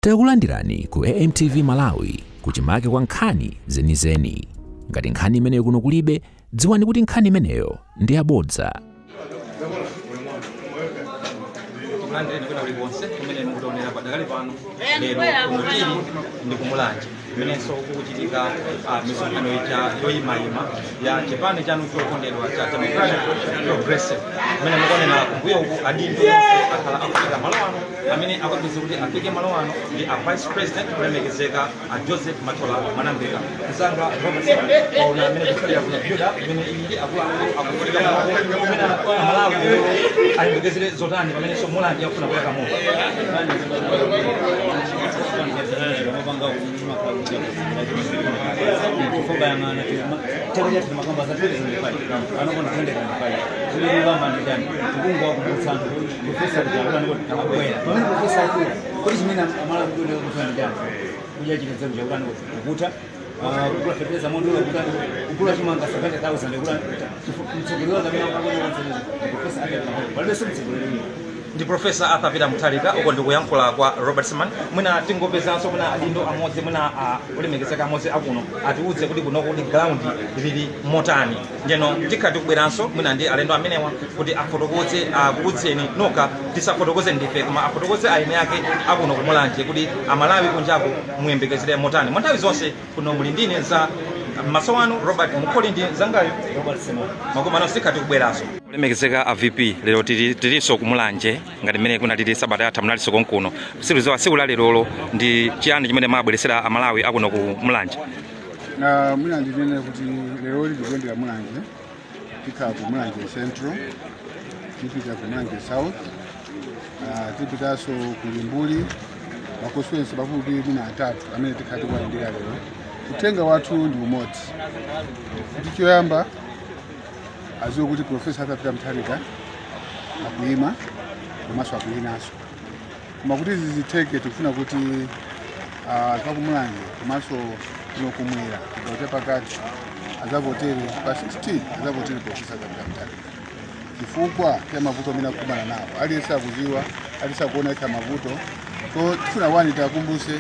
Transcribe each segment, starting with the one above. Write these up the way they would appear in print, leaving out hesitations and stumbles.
Takulandirani ku AMTV Malawi, kuchimake kwa nkhani zenizeni. Ngati nkhani imeneyo kuno kulibe, dziwani kuti nkhani imeneyo ndi yabodza. Tikulandireni kwina kulikonse kumene mukutionera padakali pano. Lero kuno tili ndi kuMulanje, kumenenso kukuchitika misonkhano ija yoyimayima ya chipani chanu chokondedwa cha Democratic Progressive. Kumene mukuonera kumbuyo uku, adindo onse akhala akufika malo ano. Amene akupeza kuti afike malo ano ndi a Vice President kulemekezeka a Joseph Matola Mwanamveka. Mzanga Robertson, waona amene kukhalira kuno build up imene ili, akuluakulu akufika malo, kumene Amalawi lero ayembekezere zotani pamenenso Mulanje akufuna kuyaka moto? Mapanga kufobayang'ana chaka chathu makamba za 2025, anakona 2025. Zimene kamba ndi chani? Tikungowa kumbutsana Professor akubwera. Pamene Professor akubwera, kodi chimene Amalawi kuoneka kuti ndi chani? Kudya chitedze kutani? Kukuta kugula fetereza mondolo, kutani, kugula chimanga 70,000, kutani. Mtsogoleri wanga amene akuona Professor Arthur, palibenso mtsogoleri wina. Ndi Professor Arthur Peter Mutharika. Uko ndikuyankhula kwa Robertson. Mwina tingopezanso mwina adindo amodzi, mwina olemekezeka amodzi akuno, atiuze kuti kunoko kuti ground lili motani. Ndeno tikhala tikubweranso mwina ndi alendo amenewa kuti afotokoze, akuudzeni nokha. Tisafotokoze ndife, koma afotokoze aine ake akuno kuMulanje kuti Amalawi kunjako muyembekezere motani. Mwa nthawi zonse kuno muli ndine za maso anu Robert Mukholi ndi zangayo Robert Simon. Makomano sikha tikubweranso. Olemekezeka a VP, lero tilinso kuMulanje ngati mmene kunalili sabata yatha, munalinso konkuno. Sikuziwa tsiku la lerolo ndi chiyani chimene mwabweresera Amalawi akuno ku Mulanje? Na mwina ndinene kuti lero tikuyendera Mulanje. Tikhala ku Mulanje Central, tipita ku Mulanje South, tipitanso ku Limbuli, ma constituency pafupi mwina atatu amene tikhala tikuwayendera lero. Uthenga wathu ndi umodzi, kuti choyamba aziwe kuti Professor Arthur Peter Mutharika akuyima komanso akuyinanso. Koma kuti izi zitheke, tikufuna kuti anthu akuMulanje komanso kuno kumwera, chigawo chapakati, azavotere pa 16, azavotere Professor Arthur Peter Mutharika chifukwa cha mavuto amene akukumana nawo. Aliyense akuziwa, aliyense akuona ikha mavuto. So tifuna wani tiakumbuse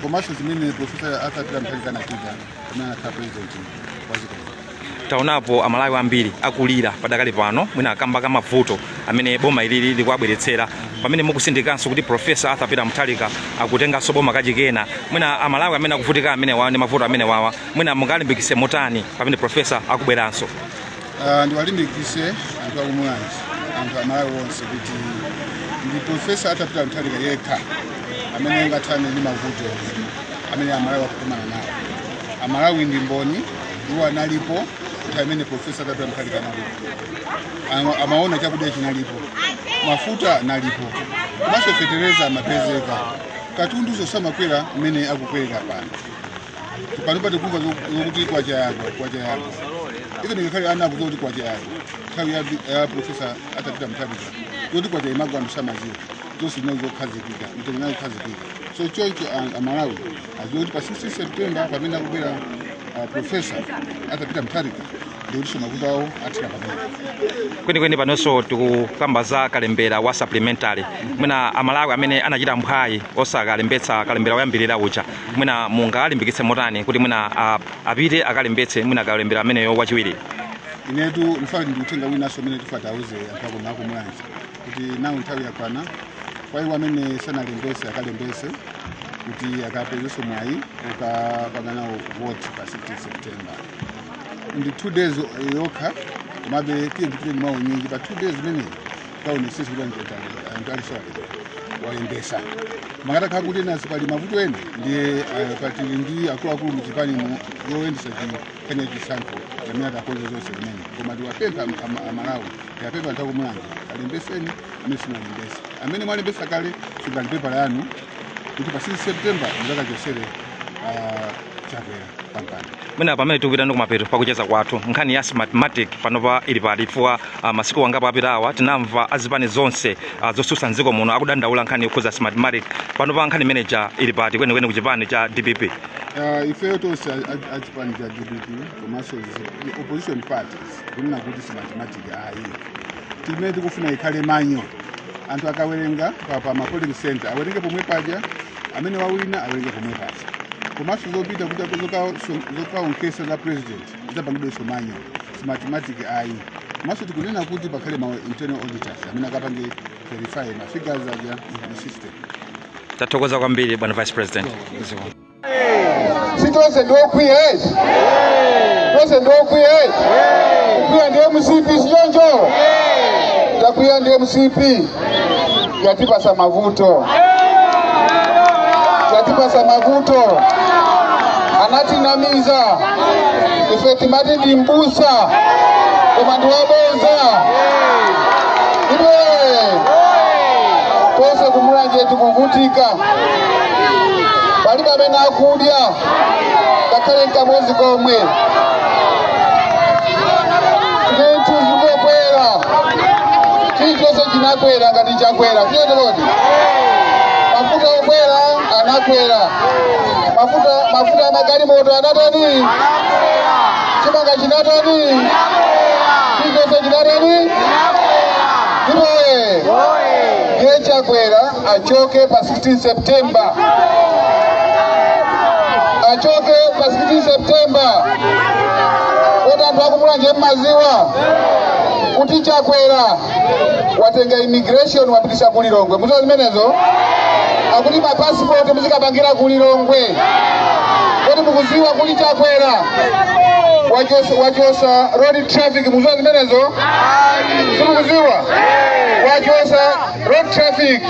komanso zimene Professor Arthur Peter Mutharika anachita pamene anakhala president wa dziko lino. Taonapo Amalawi ambiri akulira padakali pano, mwina akamba ka mavuto amene boma ilili likuwabweretsera. Pamene mukusindikanso kuti Professor Arthur Peter Mutharika akutenganso boma kachikena, mwina Amalawi amene akuvutika amene wawa ndi mavuto amene wawa, mwina mungalimbikise motani pamene Professor akubweranso? Ndiwalimbikise anthu akuMulanje, anthu Amalawi onse, kuti ndi Professor Arthur Peter Mutharika yekha amene angathane ndi mavuto amene Amalawi akukumana nawo. Amalawi ndi mboni, iwo analipo nthawi imene Professor Arthur Peter Mutharika analipo. Amaona chakudya chinalipo, mafuta analipo, komanso fetereza amapezeka, katundu samakwera mmene akukwerera pano. Pano patikumva zokuti kwacha yagwa, kwacha yagwa. Even ngakhale ana akuziwa kuti kwacha yagwa. Nthawi ya Professor Arthur Peter Mutharika, zoti kwacha imagwa anthu samaziwa. Zonse zinali zokhazikika, mitengo inali yokhazikika. So choncho Amalawi aziwe kuti pa 16 September, pamene akubwera Professor Arthur Peter Mutharika, ndikutinso mavuto awo athera pamene. Kwenikweni panonso tikukamba za kalembera wa supplementary. Mwina Amalawi amene anachita mphwayi osakalembetsa kalembera woyambirira uja, mwina mungalimbikitse motani kuti mwina apite akalembetse mwina kalembera ameneyo wachiwiri? Inetu ndifuna ndi uthenga winanso umene tifuna tauze anthu akuno akuMulanje kuti nawo nthawi yakwana kwa iwo amene sanalembese, akalembese kuti akapezenso mwayi ukapanga nawo vote pa 16 September. Ndi 2 days yokha, komabe tiye ndipite ndi mawu nyingi. Pa 2 days imeneyi kaonesese kuti anthu aliso walembesa. Makatakhala kuti enasi pali mavuto ena, ndiye patili ndi akuluakulu muchipani yoyendesa chikhanya chisankho amene atakonza zonse zimene. Koma tiwapempha Amalawi, tiwapempha anthu akuMulanje, alembeseni amene simunalembese. Amene mwalembesa kale, sungani pepala yanu kuti pa 6 September muzakachosere Chakwera pampando. Mwina pamene tikupita ndi kumapeto pakucheza kwathu, nkhani ya Smartmatic panopa ili pali? Chifukwa masiku angapo apitawa tinamva azipani zonse zosusa mdziko muno akudandaula nkhani yokhuza Smartmatic. Panopa nkhani imeneja ili pati kwenikweni ku chipani cha DPP? Ifeyo tonse achipani cha DPP komanso opposition parties kunena kuti Smartmatic ayi. Timene tikufuna ikhale manual. Anthu akawerenga pa ma polling center, awerenge pomwe paja. Amene wawina awerenge pomwe paja. Komanso zopita kuti zokaonkhesa za president zidzapangidwenso manual, Smartmatic ayi. Komanso tikunena kuti pakhale ma internal auditors amene akapange verify ma figures aja mu system. Tathokoza kwambiri, bwana vice president. Si tonse ndiokwiya ezi? Tonse ndiokwiya ezi? Kukwiya ndi MCP, sichoncho? Takwiya ndi MCP, yatipasa mavuto, yatipasa mavuto. Anatinamiza ife, timati ndi mbusa koma ndiwaboza. Iwe tonse kumulanje tikuvutika, palibe amene akudya ngakhale nkamodzi komwe. Zinthu zikukwera, chilichonse chinakwera ngati chakwera chiyotoloti. Mafuta okwera anakwera, mafuta amagalimoto anatani, chimanga chinatani, chilichonse chinatani. Iwoye ndiye Chakwera achoke pa 16 September, achoke pa 16 September. Kuti anthu akumulanje mmaziwa kuti Chakwera watenga immigration wapitisa kulilongwe. Muziwa zimenezo? Akuti mapasipoti muzikapangira kulilongwe. Kodi mukuziwa kuli Chakwera wachosa road traffic? Muziwa zimenezo? Simukuziwa? Wachosa road traffic,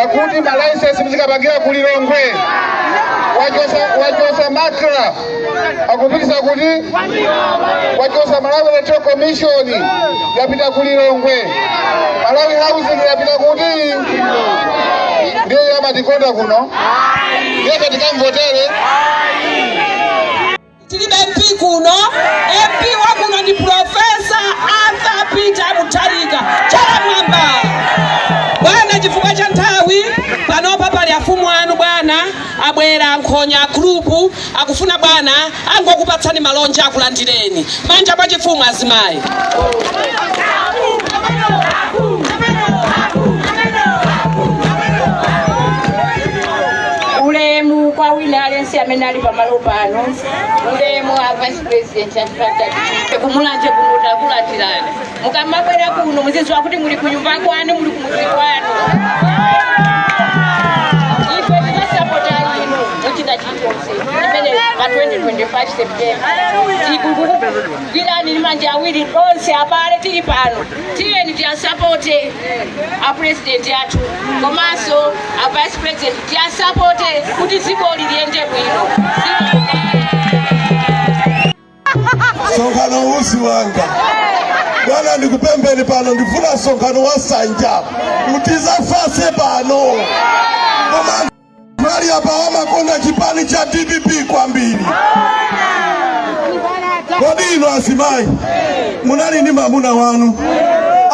akuti ma license muzikapangira kulilongwe. Wachosa MACRA, akupitisa kuti wachosa Malawi Electoral Commission, yapita kulilongwe. Malawi Housing yapita kuti. Ndiye amatikonda kuno? Ndiye tikamvotere? Tilibe MP kuno. MP wa kuno ndi Professor Arthur Peter Mutharika. Chala mwamba, bwana. Chifukwa cha nthawi, panopa pali afumu anu bwana, abwera Nkhonya group, akufuna bwana angokupatsani malonje, akulandireni manja mwa chifumu. Azimayi. Ulemu kwa wina aliyense amene ali pamalo pano. Ulemu a vice president atipatati kumulanje kuno, takulandirani. Mukamabwera kuno muzidziwa kuti muli kunyumba kwanu, muli kumuzi kwanu. Ife tidzasapota inu muchita chilichonse imene pa 2025 September. Tikukugwirani ndi manja awiri onse. Abale tili pano, tiyeni tiyasapote a president athu komanso a vice president, tiyasapote kuti dzikoli liyende bwino. Msonkhano usi wanga bwana, ndikupembeni pano, ndifuna msonkhano wa sanja mutizafase pano. Koma mali apa wamakonda chipani cha DPP kwambiri. Kodi inu azimayi munali ndi mamuna wanu,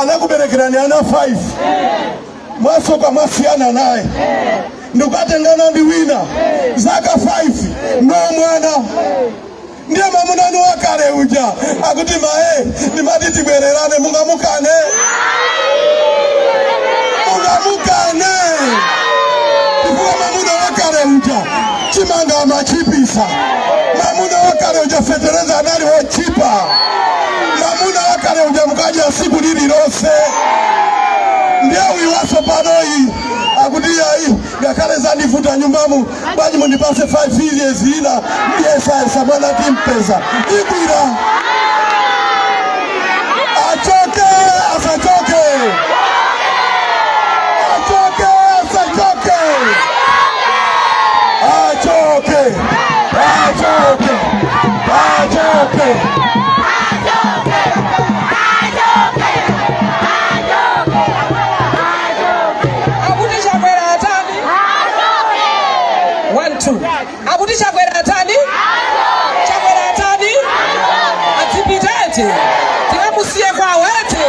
anakuberekerani ana 5, mwasoka, mwasiyana naye ndikukatengana ndi wina, zaka 5 no mwana. Ndiye mamunanu wakale uja akuti, "Maye, ndimati tibwererane." Mungamukane? Mungamukane? Chifukwa mamuna wakale uja chimanga amachipisa, mamuna wakale uja fetereza anali wochipa, mamuna wakale uja mukadya siku lililonse. Ndiye uyu panoyi akuti, "Yayi, ngakhale zandivuta nyumbamu, bwanji mundipase 5 years ina, ndiyesayesa mwana timpeza." Igwira. Achoke asachoke? Achoke asachoke? Achoke, achoke, achoke! Akuti Chakwera atani? 1 2. Akuti Chakwera atani? Chakwera atani? Adzipita eti? Tikamusiye kwawo eti?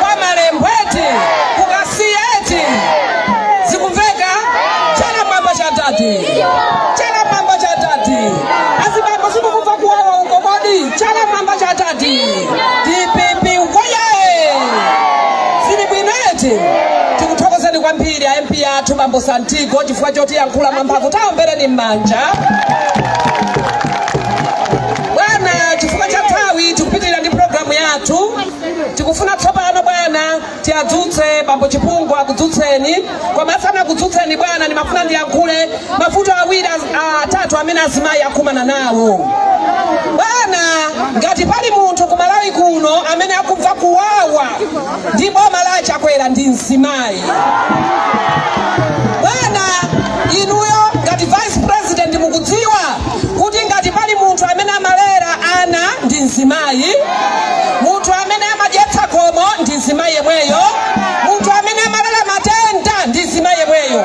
Kwa Malembo eti? Kukasiya eti? Zikumveka? Chala mwamba cha tati, chala mwamba cha tati. Azibambo, simukumva kuwawa uko kodi? Chala mwamba cha tati. DPP woye! Zili bwino eti? Tikuthokozeni kwambiri a MP athu bambo. Bambo Santigo chifukwa chotiyankhula mwamphamvu. Taombereni m'manja bwana. Chifukwa cha nthawi, tikupitirira ndi programu yathu. Tikufuna tsopano bwana tiyadzutse Bambo Chipungu, akudzutseni. Koma asanakudzutseni bwana, ndimafuna ndiyankhule mavuto awiri, atatu amene azimayi akumana nawo. Bwana, ngati pali munthu ku Malawi kuno amene akumva kuwawa ndi boma la Chakwera, ndi mzimayi. Bwana, inuyo ngati Vice President mukudziwa kuti ngati pali munthu amene amalera ana ndi mzimayi, munthu amene amadyetsa khomo ndi mzimayi yemweyo, munthu amene amalera matenda ndi mzimayi yemweyo.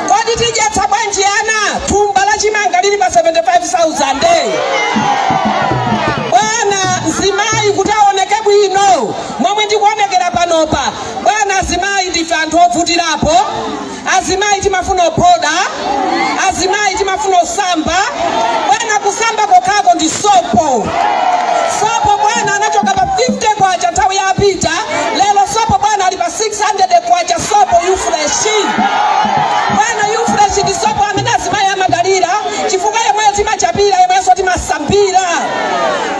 Kodi tidyetsa bwanji ana thumba la chimanga lili pa 75,000? Bwana, mzimayi kuti aoneke bwino momwe ndikuonekera panopa, bwana, azimayi ndife anthu ovutirapo. Azimayi timafuna opoda, azimayi timafuna osamba. Bwana, kusamba kokhako ndi sopo. Sopo bwana anachoka pa 50 kwacha nthawi yapita, lero sopo bwana ali pa 600 kwacha. Sopo Ufresh, bwana, Ufresh ndi sopo amene azimayi amadalira chifukwa yemweyo timachapira, yemwenso timasambira.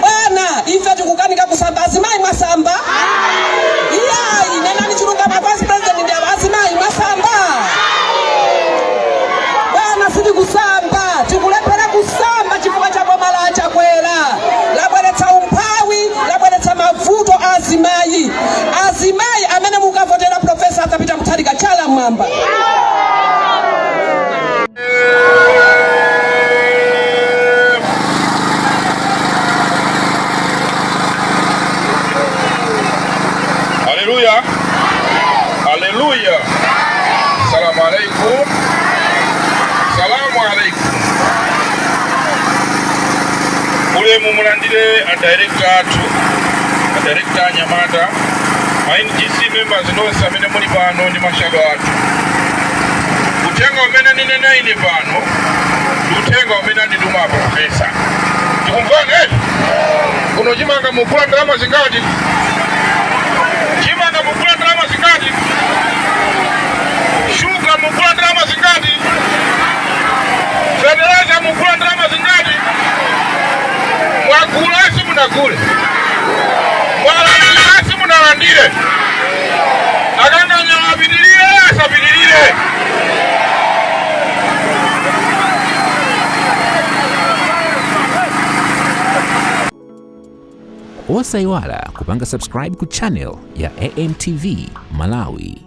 Bwana, ife tikukanika kusamba. Azimayi mwasamba? Iyayi, nenani chilungamo. Vice President ndi awo. Azimayi mwasamba? Bwana, sitikusamba, tikulephera kusamba chifukwa cha boma la Chakwera. Labweretsa umphawi, labweretsa mavuto a azimayi. Azimayi amene mukavotera Professor Arthur Peter Mutharika, chala mwamba. Haleluya. Haleluya. Salamu alaikum. Salamu alaikum. Ulemu mulandire a director athu, a director anyamata, ma NGC members nonse amene muli pano ndi ma shadow athu. Uthenga umene ndinena ine pano ndi uthenga umene andituma a professor. Tikumvana eti? Kuno chimanga mukugula ndalama zingati? Chimanga mukugula ndalama zingati? Shuga mukugula ndalama zingati? Fetereza mukugula ndalama zingati? Mwagula, simunagule? Mwalandira, simunalandire? Akanganya apitirire, asapitirire? Osayiwala kupanga subscribe ku channel ya AMTV Malawi.